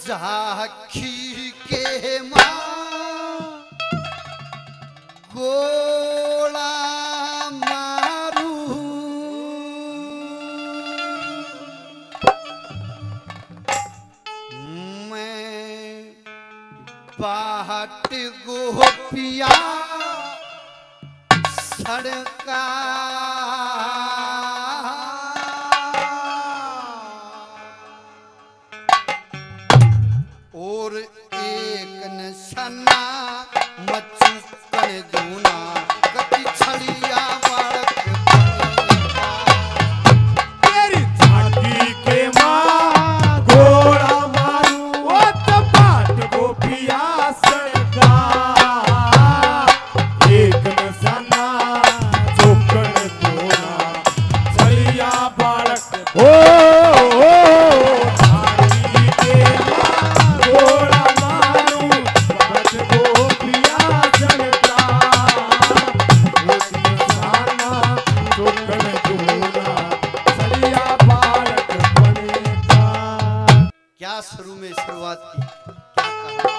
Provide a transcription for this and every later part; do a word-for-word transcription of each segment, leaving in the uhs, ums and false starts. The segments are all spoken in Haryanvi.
झांकी के माँ गोला मारू मैं, बाट गोपिया सड़का। और एक निशाना मचुकन दूना, कति छलिया बालक बनेगा। तेरी झांकी के माँ गोला मारू, ओ तो बाट गोपिया सड़का। एक निशाना चौकन कोना, छलिया बालक। ओ, ओ, ओ, झांकी के माँ गोला मारू, बच गोपिया जलता। एक निशाना चौकन कोना, छलिया बालक बनेगा। क्या शुरू में शुरुआत की, क्या कहा?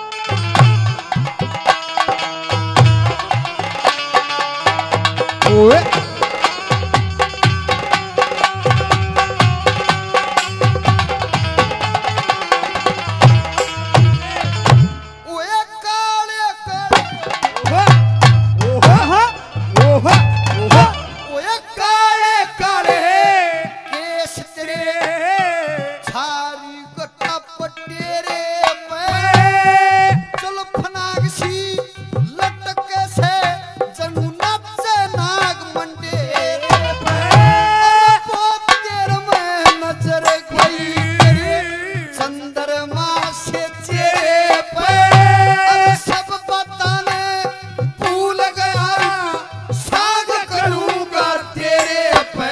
ओए। ओए काले काले। ओए। ओए, ओए, ओए। ओए काले काले। केस तेरे। छारी गट्टा पटेरे पे। चल फनाग सी लटके से। जनु नाचे नाग मंडेरे पे। अरे बहुत देर में नजर गई तेरी। चंद्रमा से चेहरे पे। अब सब बातां ने भूल गया, साग करूंगा तेरे पे।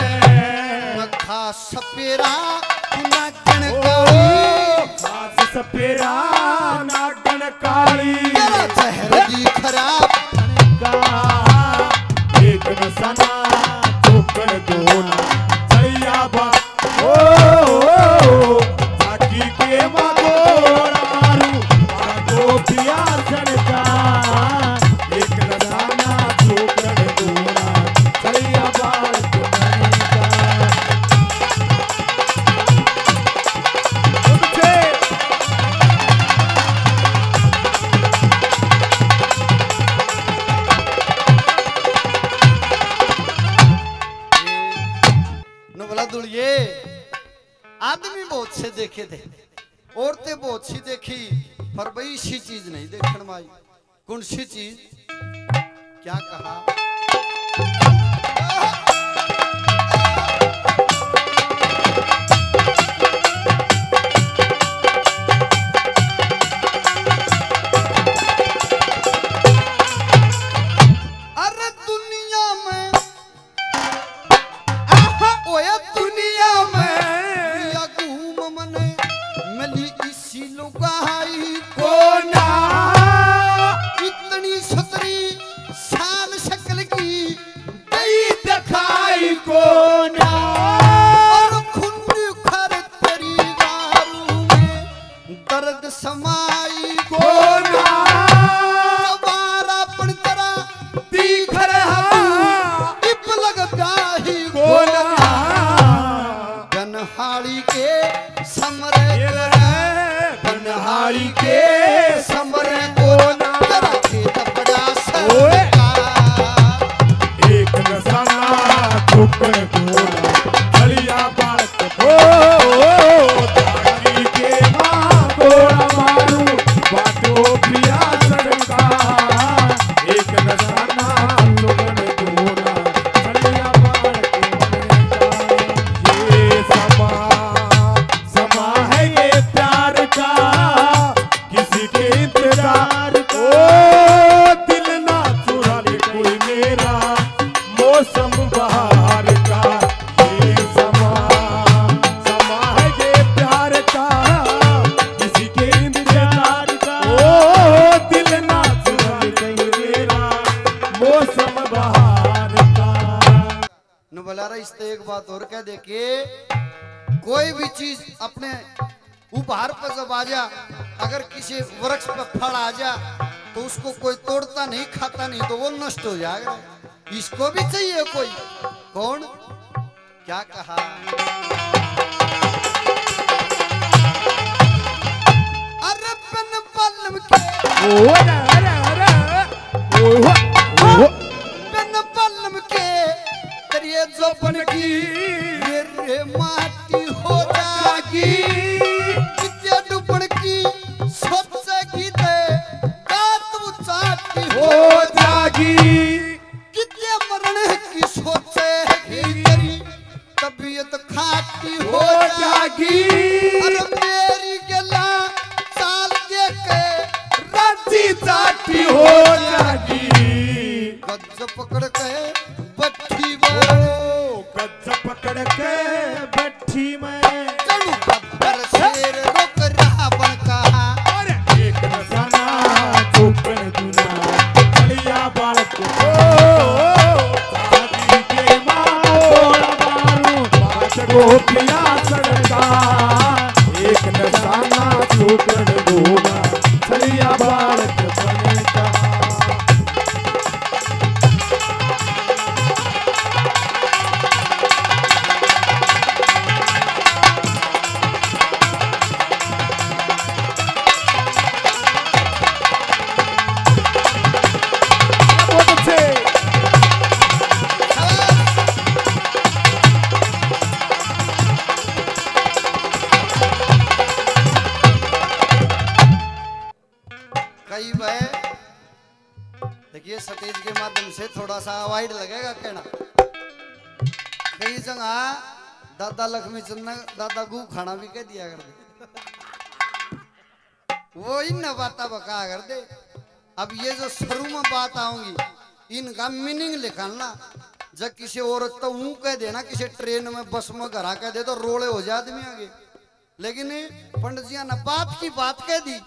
मैं खास सपेरा नागण काली। खास सपेरा नागण काली। तेरा चेहरा दिख रहा का। एक निशाना चौकन कोना, छलिया बा ओ, ओ, ओ, झांकी के माँ गोला मारू, माँ गोपिया सड़का। एक निशाना चौकन कोना, छलिया बालक बनेगा। उनसे नु बोला दुलिए, आदमी बहुत से देखे थे, औरतें बहुत सी देखी, पर भाई इसी चीज नहीं देखण में आई। कौन सी चीज? क्या कहा? अरे दुनिया में आहा, ओए दुनिया में या घूम मने मिली इसी लुगाई कोना। इतनी सुथरी शान शक्ल की गई दिखाई कोना। और खुन्नू खर तेरी गारू में दर्द समाई कोना। दोबारा पण तेरा दिख रहा इब लगदा ही कोना। बनहाली के समरे ये रे। बनहाली के समरे कोना। तेरा के कपड़ा ओए। सरका। एक निशाना चुकन कोना, छलिया बालक ओ, ओ, ओ, तारी के माँ गोला मारू, बाटो पिया सड़का। एक निशाना चुकन कोना, छलिया बालक बनेगा। ये समा, समा है ये प्यार का, किसी के इंतजार का। ओ, दिल ना चुरा ले कोई मेरा, मौसम बहार का। ये समा, समा है ये प्यार का, किसी के इंतजार का। ओ, दिल ना चुरा ले कोई मेरा, मौसम बहार का। नु बोला रहा, इस तो एक बात और कह दे के कोई भी चीज अपने उपहार पर जब आ जा, अगर किसी वृक्ष पर फल आ जा तो उसको कोई तोड़ता नहीं, खाता नहीं, तो वो नष्ट हो जाएगा। इसको भी चाहिए कोई। कौन? क्या कहा? अरे बिन बालम के, ओ, अरे, अरे, अरे, ओ, ओ, बिन बालम के तेरे जोबन की, ये रे माटी हो जागी। कित्ते डुबन की सोचेगी ते, का तू चाटी हो जागी। कित्ते मरण की सोचेगी तेरी तबीयत खाटी हो जागी। अरे मेरी गला चाल दे के राजी जाती हो जागी। गज पकड़ के बट्ठी में, ओ, गज पकड़ के बट्ठी में। चलू गब्बर शेर रोक रावण का। अरे एक नसाना चौपन दुना, बलिया बालक। ओ, ओ, शादी के माहौल मारू, पाँच गोपियाँ सड़का। एक नसाना चौपन दुना, बलिया बालक बनता। बहुत अच्छे। कई भाई देखिए, स्टेज के माध्यम से थोड़ा सा अवॉइड लगेगा कहना। कई जगह दादा लक्ष्मी चंद ने दादा गू खाना भी कह दिया कर दे। वो इन बातें बका कर दे। अब ये जो शुरू में बात आऊंगी, इनका मीनिंग निकालना। जब किसी औरत तो ऊँ कह देना, किसी ट्रेन में, बस में, घरा कह दे तो रोले हो जाए आदमी आगे। लेकिन पंडित जी ने बात की बात कह दी।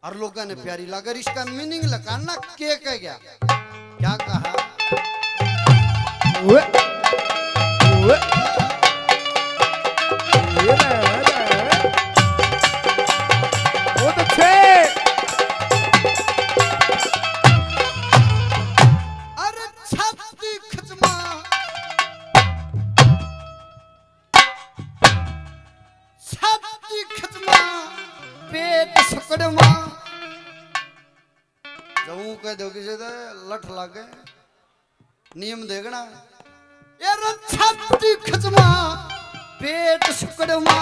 और लोगों ने प्यारी लागर इसका मीनिंग लगाना के कह गया, क्या कहा? ओए, ओए। ये रे, ये रे। बहुत अच्छे। अरे छाती खचमा। छाती खचमा, पेट सुकड़मा। जब ऊँ कह दो किसी ते लठ लागे, नियम देखना। यार छाती खचमा, पेट सुकड़मा,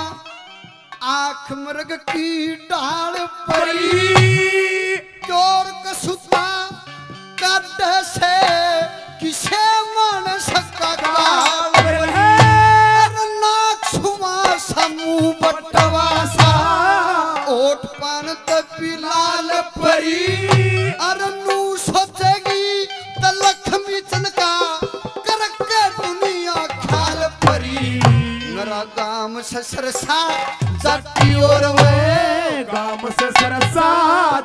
आँख मृग की ढाल परी। चोर कसूता काटे से किसे मानस का काल है। अरे नाक सुमा समूह बटवा सा, ओठ पान तपी लाल परी। अरे नू सोचेगी त लक्ष्मी चंद का करके दुनिया ख्याल परी। मेरा गाम ससुर सा जाटी और मैं, गाम ससुर सा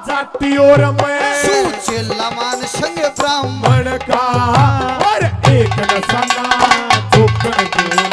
जाटी और मैं। सूच लमान संग ब्राह्मण का, और एक नसाना चौपन दो।